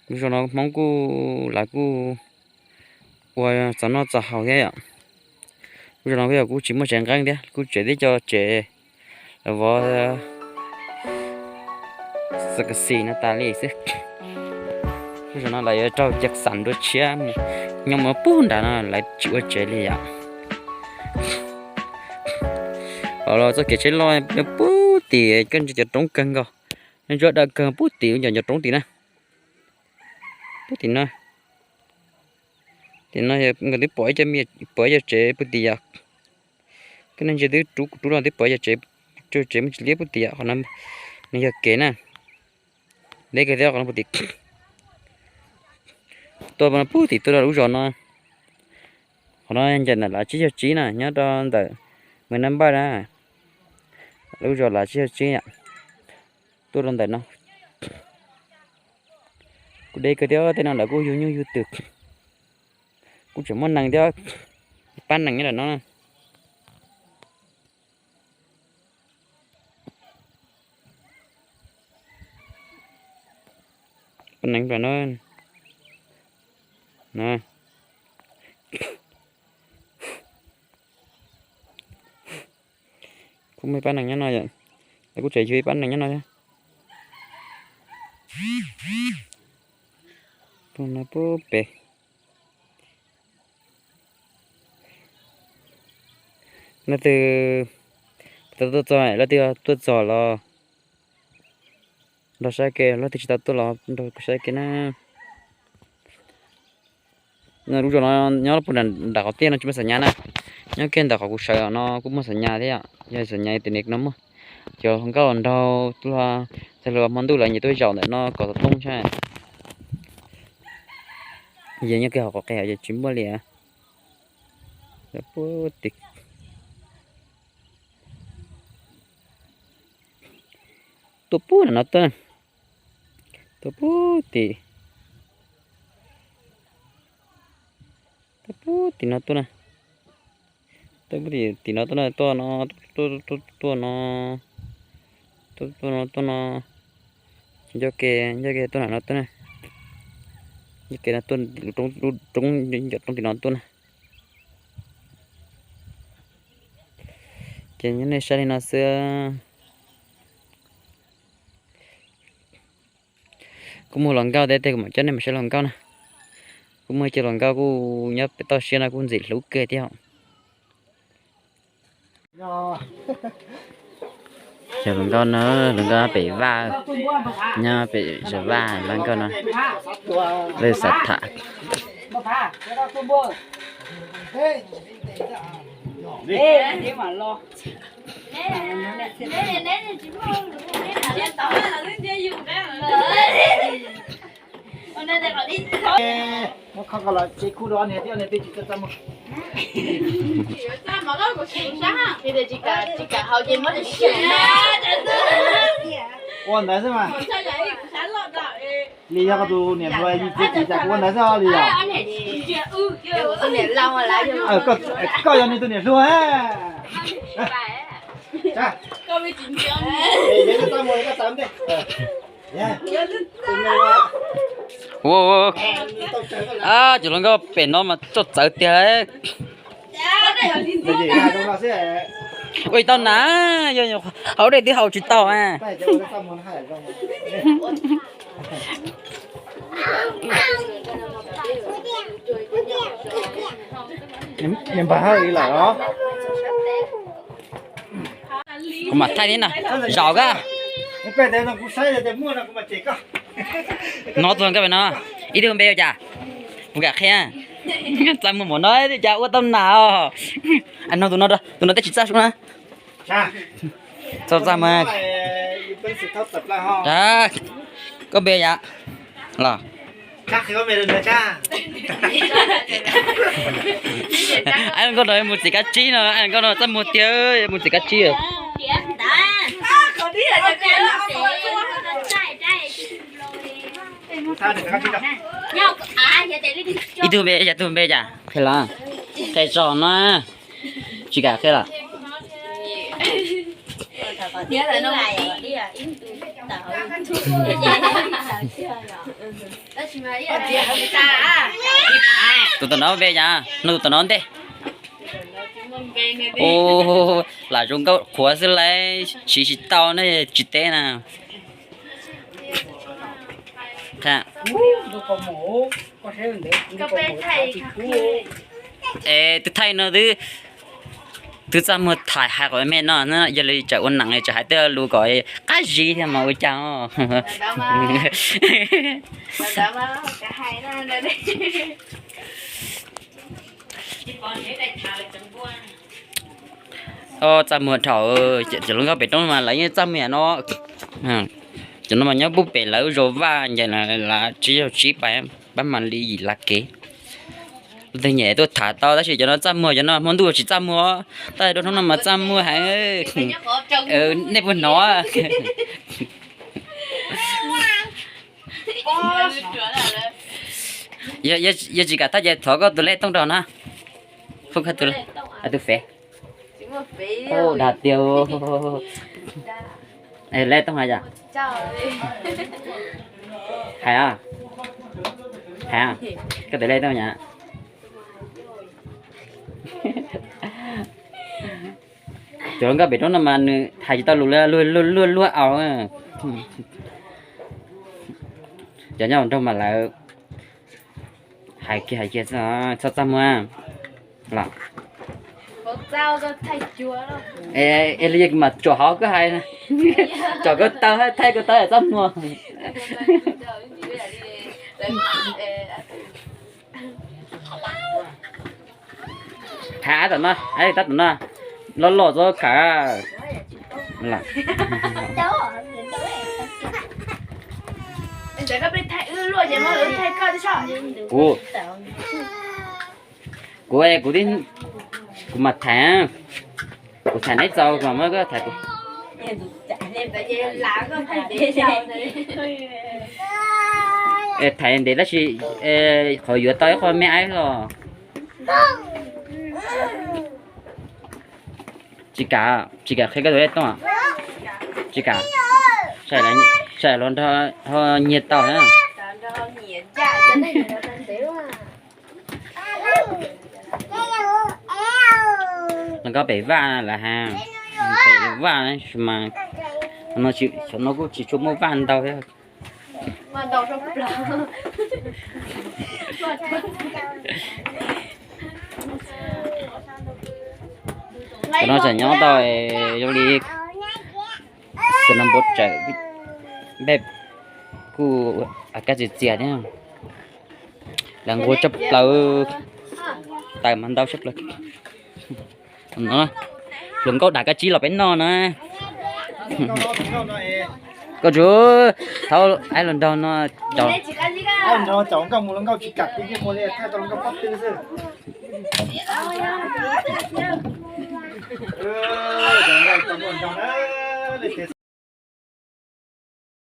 Lub zos no Hmoob kuj, lawv kuj ua txog noj txog haus thiab yom. Lub zos no kuj yog kuj tsis muaj tsev nqeeb thiab, kuj tsev tib co tsev vov xi kas xis no tas li xwb. Lub zos no lawv yuav raug cov xam dua tshiab mus nyob mus pug nrad no, lawv tsis ua tsev li yom. Los txoj kev tsheb loj pug tim koj ntsia cov roob kawg nkaus, ntsuab dawb kawg pug tim cov roob tim na. Pug tim no, tim no nkawd twb pom ib co, pom ib co tsev pug tim yom. Koj nej ntsia twb rub rub los twb pom ib co tsev, tsev muaj tsis liab pug tim yom, qhov no nws yog kev na. Deb kawg thiab qhov no pug tim, tuaj pug tim tuaj rau lub zos no. Qhov no ncaim ntawm lav tsib caug tsib na, nyob rau ntawm Mes Nab Npaj na, lub zos lav tsib caug tsib yom. Tuaj rau ntawm no kuj deb kawg thiab, tej no lawv kuj yug nyuj yug twm, kuj tseem muaj nees thiab, pab nees nyob ntawm no. Pab nees no, kuj muaj ib pab nees nyob no yom, lawv kuj tseem yug ib pab nees nyob no thiab. Pug no pug pem. Leej twg tau tuaj txog, leej twg tuaj txog los nrog saib ke, leej twg tsis tau tuaj los nrog saib ke na. Lub zos no nyob puag nram qhov tiaj no tsis muaj xam nyas na. Nyob kiag ntawm qhov kuv sawv no kuj muaj xam nyas thiab yom, yog xam nyas internet no muaj. Cov hluas nkauj los nraug, txog hmo ntuj lawv nyiam tuaj zaum ntawm no kom xov tooj saib. Yog nyob kiag hauv qhov qe ces tsis muaj li. Tuaj pug nram no tuaj, tuaj pug tim, tuaj pug tim no tuaj na, tuaj pug tim no tuaj na, tuaj no, tuaj no, tuaj no, tuaj no, nco ke, nco ke tuaj nram no tuaj na, nco ke no tuaj roob, roob tim no tuaj na. Ces nyob nej saib li no xwb. Kuj muaj hluas nkauj thiab, tej kuv mam coj nej mus saib hluas nkauj na. Kuj muaj cov hluas nkauj kuj nyob pem toj siab no kuj ntxim hlub kawg thiab. Cov hluas nkauj no, hluas nkauj pem vaj, nyob pem zos vaj hluas nkauj no, lawv xav tham. Muab khob ko los tsev kuj rau ob niag thiab, ob niag twb tsis txaj muag. Ua ntawd xwb mas. Li yog koj tus niam hluas yus txiv tsis cas kuv ua ntawd xwb li yog. Koj yog nws tus niam hluas. Ua, cov hluas nkauj pem no mas tuaj txawv tiag. Ua tau na, yog hauv dej twb haus tsis tau. Kuv mam thaij thiab na, zaum koj. No tus nkauj pem no, ib tug npe ua cas? Puas kam qhia? Txaj muag npaum no cas ua tau nas os. No tus no, tus no tej tsis txaj sub na. Txaj, txaj muag. Koj npe yam los? Nkauj no mus txiv kab tsib no, nkauj no txaj muag tiag, mus txiv kab tsib. Ib tug npe, tus npe cas qhia los? Qhia tso no, tsis kam qhia los? Tus tom no npe cas, no tus tom no ntej. Lam zoo nkauj qhuav xwb lauj, siv tsis tau ne, tsis teb na. Es twb thaij no twb, twb txaj muag thaij hais kom me no, yog li tseem ua neeb tseem hais tej lus kom qab zib thiab mas ua cas. Txaj muag dhau, cov hluas nkauj pem roob mas lawv yeej txaj muag no. Cov no mas nyob pub pem lawv zaug vaj ncaim, lawv tsib zaug tsib pab, pab mam li yim lav kev. Leej twg nyiam tuaj tham tau tab sis cov no txaj muag, cov no hmo ntuj tsis txaj muag, tab sis rau hnub no mas txaj muag heev. Nej puas hnov? Yog tsis kam thaij ces thov koj tus lej tooj rau na. Tus fev. Dag tiag. Lej tooj hais yom? Hais, hais, koj tus lej tooj yom? Cov hluas nkauj pem roob no mas nws hais tsis tau lus li, luag luag luag luag aus. Cov nyob hauv nroog mas lawv hais kiag hais kiag xwb, txhob txaj muag los. Es li mas tsom hauv koj hais, tsom koj taw, thaij koj taw txaj muag. Khav tom no, tab tom no, loj loj txhob khav. Kuv, kuv, kuv, kuv mas thaiv, kuv thaiv neb txaus kom muab koj thaiv kuv. Thaiv ntev tab sis qhov yuav tau ib qho me aib los. Tsis kam, tsis kam qhia koj tus lej tooj. Tsis kam. Saib los nrog ho nyiag tau na. Los nkauj pem vaj lawm has. Pem vaj mas, xyov no kuj tsis tshua muaj vaj ntau thiab. Cov no tseem nyob tau zoo li xwm no npau tsawm, npej kuj kab txias txias thiab. Lawv nquag tshaj plaws, taws mas ntau tshaj plaws. Hluas nkauj dag kab tsib los peb noj na. Koj tsuas thaub aib los nrog no.